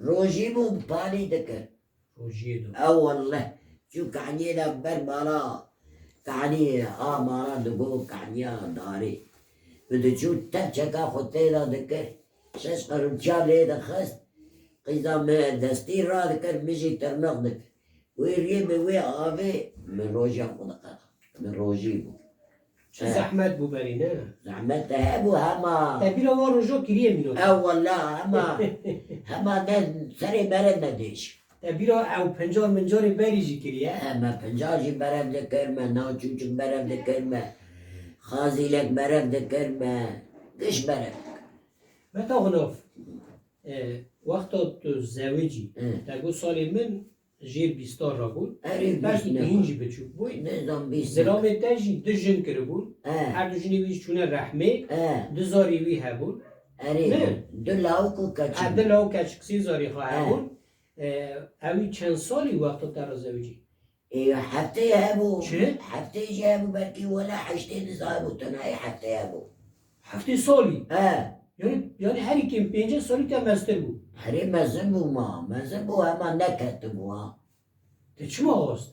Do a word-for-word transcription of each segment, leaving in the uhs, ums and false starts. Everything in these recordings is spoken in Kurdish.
Rojî bû, palî dikir. Rojiyê do. Ew welleh. Çû kaniyê de ber mala. Kaniyê a mala digo kaniya darê. Min diçû tevçeka xwe tê de dikir. Şeş qerûçiya lê dixist. Qîza min destî radikir, min jî tirmiq dikir. Wê riyê min wê avê min roja xwe diqeda. Min rojî bû. Çi He. zehmet bû berî, ne? Zehmet de hebû hema. Te bîra wan rojo kiriye mîno. Ew wela hema. Hema ne serê mere nedêş. Te bîra ew pencar mincarê berî jî kiriye. He, me pencar jî berev dikir me, navçûçik berev dikir me. Xazîlek berev dikir me. Giş berev dikir. Meta Xunaf, e, wexta tu zewicî, Hı. te got salê min jêr bîstar re bûn. Erê, Belkî bîst tu ne. Hîn jî biçûk bûy. Nizam bîst ne. Zilamê te jî du jin kiribûn. He. Her du jinê wî çûne rehmê. He. Du zarî wî hebûn. Erê, Ne? du lawik û keçik. Ha, du lawik keçik, sê zarî xwe He. hebûn. E, ewî çend salî wexta te re zewicî? Ê, heftê hebû. Çi? Heftê jî hebû, belkî wela heştê niza hebû, tenayê heftê hebû. Heftê salî? He. Yani, yani herî kêm pêncî salî te mestir bû. Herî mezin bû ma, mezin bû hema neketibû ha. Te çima rast?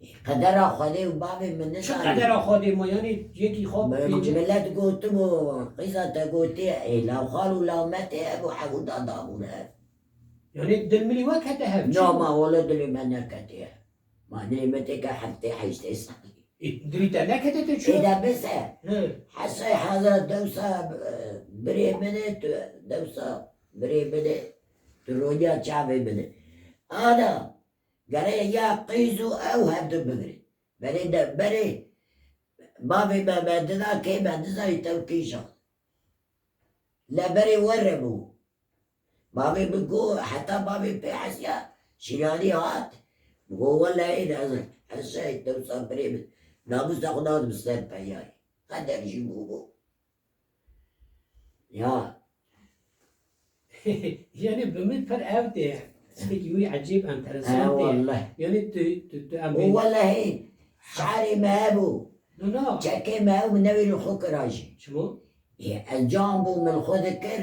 Ê, qedera Xwedê û bavê min Çi nizanî. qedera Xwedê ma, yani yekî xwe Mi-, pêncî Millet gotibû, qîza te gotê, ê, lawxal û lawmetê hebû, hebû da dabûn hev. Yani dilmilî we kete hev, çi Nama bû? wele dilê me neketê hev. Ma dilê me têke heftê heştê salî. Ê, dilî te nekete te çi? Ê de bise. Hı. Hesay hazir dewsa, e, birê min e, tu dewsa birê min e, tu roniya çavê min e. Ana, gere ya qîz û ew hevdu bigirê. Berê de, berê bavê me me dida kê me dizayî tew kîjan. Leberê were bû. Bavê min got, heta bavê pê hesiya, şîranî hat. Min got, wele ê ne, ez, ez şehîd dewsa birê min. Namûsa xwe nadim ser peyayê. Qeder jî bû bû. Ya. Yani bi min pir ew tê. Tiştekî wî ecêb, enteresan He, tê. wele. Yani tu, tu, tu em Û bê- wele hê, şarê me hebû. No, no. Çekê me ew newê li xwe kira jî. Çima? Ê, ez can bû min xwe dikir.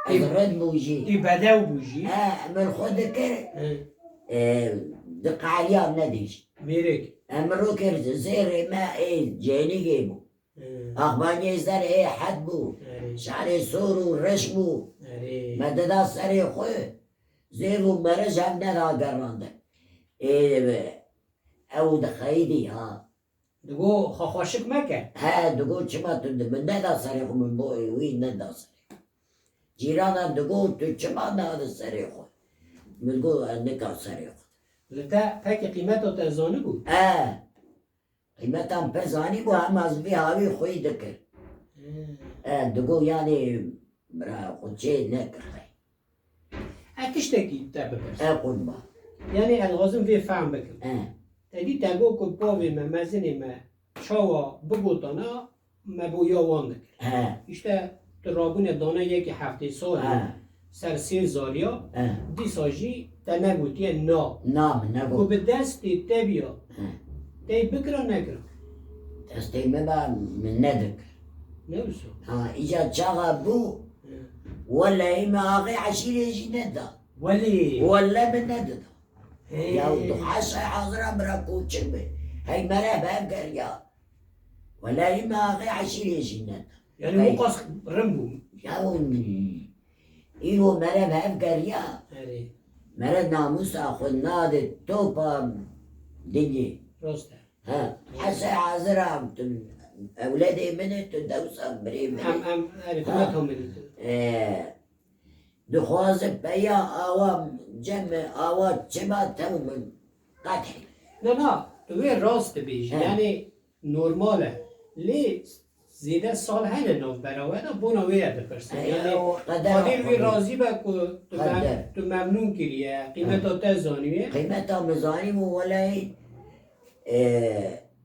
Ez Ê, red bû jî. ê bedew bû jî. He, min xwe dikir. He. Ê, di qaliya nedîş. Mêrik. Em min ro kir zêrê me ê cênîgê bû. He. Axbaniyê ser ê het bû. Erê. Şarê sor û reş bû. Erê. Me dida serê xwe. Zêv û merij hev neda gerandin. Ê, ew dixeyidî ha. Digo, xwe xweşik meke. He, digo, çima tu di-, min neda serê xwe, min bo wî neda serê xwe. Cîrana digo, tu çima nadî serê xwe? Min got, ez nika serê xwe. Li te pekî qîmeta te zanibû? E, qîmetan pir zanîbû, hema ez vî hawî xwî dikir. Hmm. E, digo, yanî, bira xwe çê nekir. E, tiştekî te bipirsim. E, qurban. Yanî ez dixwazim vê fehm bikim. E. Te dî te got ku bavê me, mezinê me çawa bigotana, me bo ya wan dikir. He. Îşte tu rabûne dane yekî heftê salî He. ser sê zariya, He. dîsa jî te negotiye na. Na, min negot. Ku bi destê te biya, He. tey bikira nekira? Destê me ba min nedikir. Ne wisa? Ha, îca çaxa bû, He. welehî me axê eşîrê jî neda. Welê. Wele min nedida. Hey. Ya tu haşa hazira bira koçik be. Hey mere hev geriya. Welehî me axê eşîrê jî neda. Yani Hey. bu qas rim bû. Ya o îro mere hev geriya. Erê. Mere namusa xwe nade topa dinyê. Rast e. Ha, hese hazir am tu ewledê min e, tu dewsa birê min e. Em, em, erê, Ha. hikûmet homilî tu. Ee, dixwaze peya awa cem awa çima tew min qet heye. Na, na, tu wê rast dibêjî. He. Yani normal e. Lê zêde sal hene navbera we de, bona wê ye dipirsin. He, Yani o qedera Xwedê wî Xwedê. razî be ku tu mem-, Qeder. tu memnûn kiriye, qîmeta te zaniye. Qîmeta min zanî û welehî, e,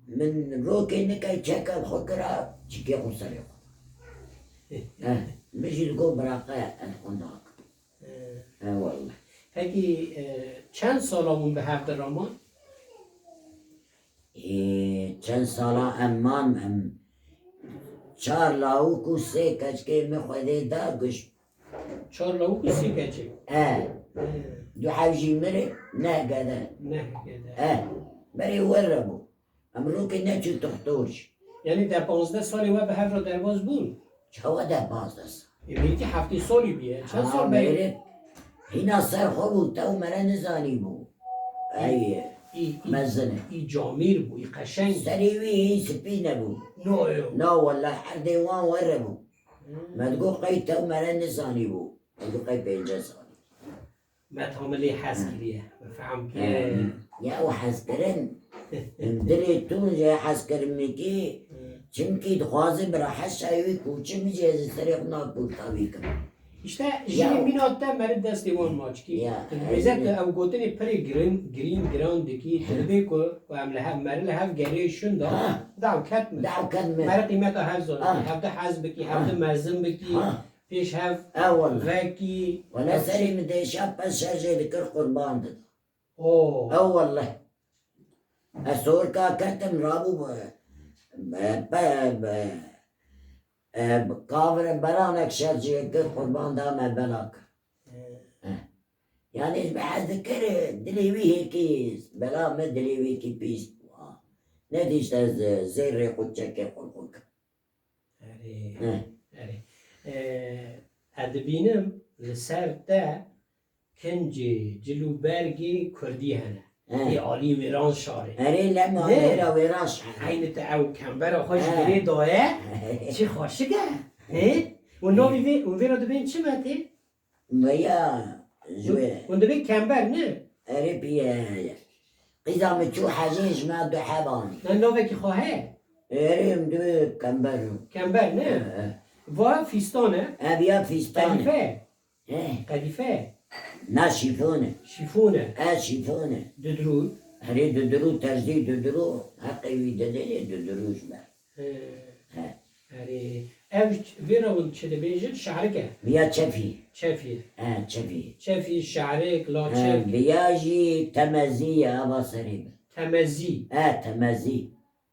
min rokê nike çeka xwe kira çikê xwe serê xwe. He, min jî digot biraqe ez xwe nakim. He. He, weleh. Pekî, e, çend sala hûn bi hev de raman? Ê, çend sala em man, em çar lawik û sê keçikê min Xwedê da giş. Çar lawik û sî keçik. E. E. Du hev jî mirî, neh gede. Neh gede. E. Berê werre bû. Em rokê neçû toxtor jî. Yanî de panzdeh salê we bi hev re derbas bûn? Çawa de panzdeh sal? E, belkî heftê salî bûye. Çend sal berê? Hîna ser xwe bû, te û mere nizanî bû. Ey, mezin e. Î camîr bû, î qeşeng bû. Serê wî hîn spî nebû. No, yo. Na, wele erdê wan were bû. Hmm. Me digot qey te û mere nizanî bû. Me digot qey pênceh salî. Me tam lê hez kiriye, me fehm kiriye. Ya, o hezkirin, dilê tu jê hezkirin mikî, çimkî dixwaze bi rehet şayê wî koçi bicê, ez ê serê xwe na kurta wî kim. İşte, ya, jinê mîna te meriv destê wan maçkî. Ya, tu dibêze tu ew gotinê pirê girin, girîn, giran dikî, tu dibê ku, ku em li hev, meri li hev gerê şunda, daw ket min. Daw ket min. Meri qîmeta hev zanî, hev de hez bikî, hev de mezin bikî. Pêş hev vekî. Wele serê min dêşa pez şerjê dikir qurban dida. O. Ew wele. Ez sorka ketim rabû be, be, be, e, kavire belanek şerjê kir qurban da me bela kir. E. Yanî ez bi hez dikir dilê wî hêkî bela me dilê wî hêkî pîs bû. Ne dîşte zêrê xwe çekê xwe xwe kir. Erê, erê. Ee, ez dibînim li ser te kincê cil û bergê kurdî hene. Ê alî wêran şarê. Erê, lema wêra wêran şarê. Eynî te ew kembera xwe ji dilê daye, çi xweşik e. Hê? Û navî vê, û vê re dibên çi me tê? Veya ji wê. Hûn dibê kember, ne? Erê piye. Qîza min çû hecê ji me du hev anî. Ne, navekî xwe heye? Erê, em dibê kember. Kember, ne? He, he. Va fîstan e? Ev ya fîstan e. Qedîfe? He. Qedîfe? Na şîfon e. Şîfon e. E, şîfon e. Dudirû? Erê, dudirû, terzî dudirû. Heqê wî didê dudirû ji me. He. He. Erê, ev vê re hûn çi dibêjin? Şerik e? Viya çefî. Çefî. He, çefî. Çefî, şerik, laçek. He, viya jî temezî ye, ava serê min. Temezî. He, temezî.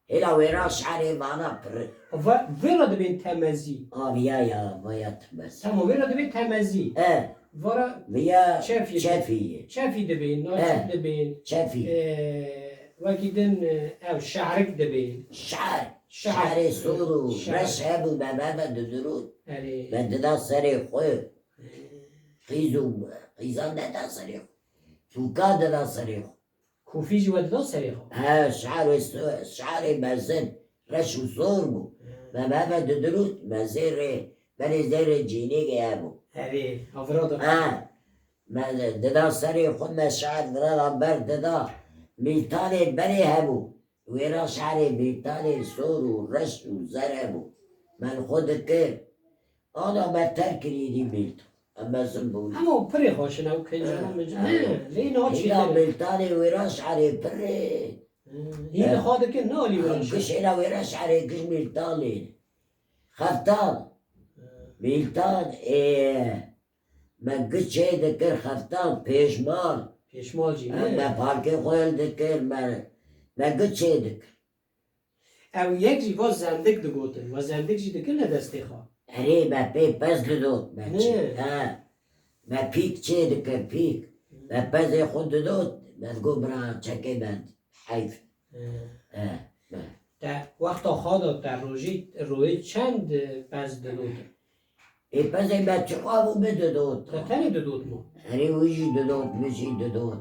Hêla wêra şerê vana pir. Va, vê re dibên temezî. A, viya ya, vaya temezî. Tamam, vê re dibên temezî. He. Vara viya çefî. Çefî. Çefî dibên, naçik dibên. Çefî. Ee, wekî din, e, ev şerik dibên. Şer. Şer. Şerê sor û reş hebû, me bebe didirût. Erê. Me dida serê xwe. Qîz û qîzan neda serê xwe. Tûka dida serê xwe. Kofî jî we dida serê xwe. He, şerê so-, şerê mezin, reş û sor bû. He. Me bebe didirût, me zêrê, berê zêrê cînê hebû. Erê, havra da. He. Me dida serê xwe, me şer vira ber dida. Mîltanê berê hebû. Wêra şerê bîltanê sor û reş û zer hebû. Me li xwe dikir. Ana me terk kirî dî bîltan. Em mezin bûn. Hema pirê xweş in ew kincin û mincin. He. Lê niha çêtir e. Hîna bîltanê wêra şerê pirê. Hîn li xwe dikin, ne alî wêra şerê. Giş hêla wêra şerê giş bîltan lê. Xeftan. He. Bîltan, ê. Me giş çê dikir xeftan, pêşmal. Pêşmal jî, ne? Me parkê xwe hildikir, me, me giş çê dikir. Ew yek jî va zendik digotin. Va zendik jî dikir ne destê xwe. Erê, me pê pez didot, me çê. He. Me pîk çê dikir, pîk. Me pezê xwe didot, me digot bira çekê me heyf. He. He. Te wexta xwe de te rojî, royê çend pez didotin? Ê pezê me çi xwe bû min didot. Te tenê didot mu? Erê wî jî didot, min jî didot.